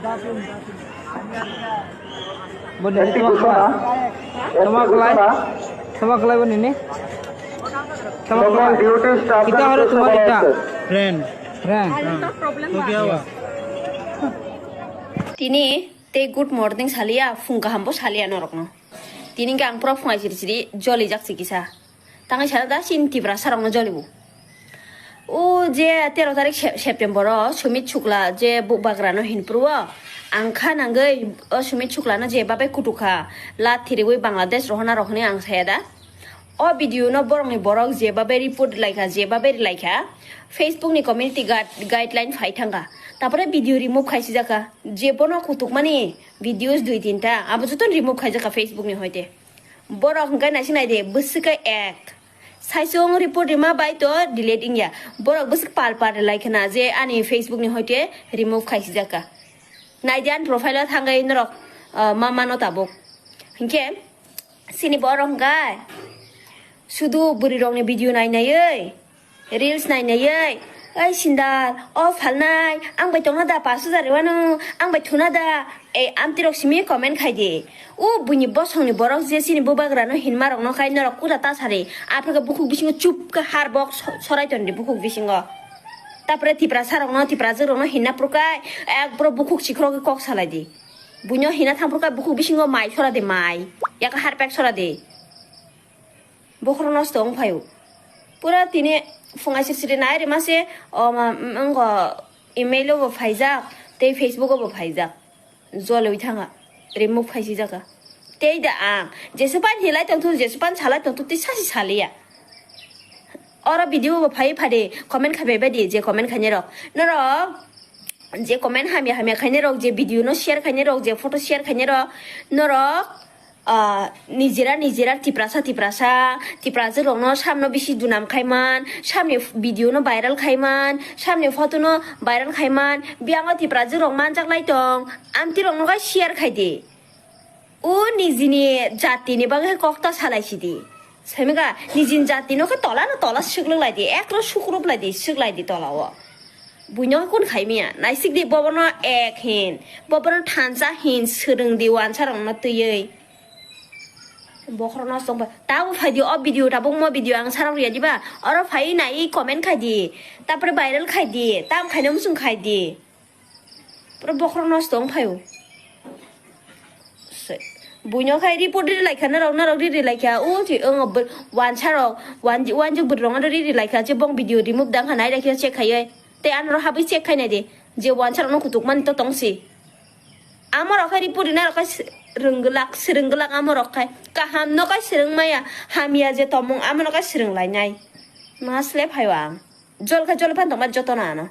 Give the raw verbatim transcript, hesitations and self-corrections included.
Bo nini tama khlai? Tama khlai? Tama khlai bo nini? Tama khlai? Kita hore tama kita? Friend. Friend. Tini tei good morning saliya, phung kaham bo saliya norokno. Tini hwnkhe ang pura phungai siri siri jolijak si kisa. Tangwi sana da chini Tiprasa rokno jolibo. O je tero tarik Sep-, September o Sumit Shukla je bubagra no hinphuru o, ang kha nangwi o Sumit Shukla no je babe kutukha, la thiriwi Bangladesh rohona rohoni ang saya da. O video no borokni borok je babe report laikha, je babe laikha, Facebook ni community guide-, guideline phai thangkha. Tapore video remove khaisijak kha. Je bono kutukmani videos dui tinta, abo joto remove khaijak kha Facebook ni hoite. Borok hwnkhe naising nai di, bwswk khe ek. Saisung report rima bai to delete wngya. Borok bwswk pal pal rwlai khna je ani Facebook ni hoite remove khaisijak kha. Nai di ani profile o thangwi norok, ah, ma mano tabuk. Hinkhe chini borok hwnkhe sudu bwrwi rokni video nai naiwi. Reels nai naiwi, "Oi sindal, o phalnai, ang bai tongna da pash hajar rwano, ang bai thuna da?" Ei amtirok simi comment khai di. O buini bosongni borok je chini bubagrano hinmarokno khai norok kura ta sari. Aphirka bukhuk bisingo chup khe har bok so-, sorai ton di bukhuk bisingo. Tapore Tiprasa rokno, Tiprajwk rokno hinna phurukai, ekboro bukhuk sikhoro khe kok salai di. Buino hinna thang phurukai bukhuk bisingo mai sora di mai. Yak harpek sora di. Bokhorok nosto wng phaio. Pura tini phungai siri siri nai rima se, o ma, wngkha email o bo phaijak, tei Facebook o bo phaijak. Joloi thanga, remove khaisijak kha. Tei da ang, jesu pan hilai tongthu, jesu pan salai tongthu, tei sasi saliya. Oro video bo phai phadi, comment khai bai di, je comment khainai rok. Norok, je comment hamya hamya khainai rok, je video no share khainai rok, je photo share khainai rok, norok, ah, nijera nijera Tiprasa Tiprasa, Tiprasa rokno samno bisi dunam khaiman, samni video no viral khaiman, samni photo no viral khaiman, biyango Tiprasa rok manjak lai tong, amti rokno gai share khai di. O nijini jatini bagwi kok ta salai sidi. Saimika nijini jatino khe tola no tola swklwk lai di, ekro sukrup lai di, swk lai di tola o. Buino khe kun khai miya, naisik di bobono ek hin, bobono thansa hin, swrwng di wansa rokno twiwi. Bokhorok nosto wngkha. Tabuk phai di o video, tabuk mo video ang sarok riya diba? Oro phai nai comment khai di. Tapore viral khai di. Tam khaino muchung khai di. Pura bokhorok nosto wng phaio. Se, buino khai report ri lai kha, norok, norok ri ri lai kha. O si wng wansa rok, wan, wanjwk bwrwi rok ri ri lai kha. Je bong video remove dang kha nai lai kha check khai. Tei ano habwi check khai nai di. Je wansa rokno kutuk mani to tong si. Amorok khai report rina rok khai s-, rwngwlak, swrwngwlak amorok khai. Kaham no khai swrwng maya, hamya je tomung amo no khai swrwng lainai. Ma sle phaio ang. Jol khai jol phan tongma joto no ano.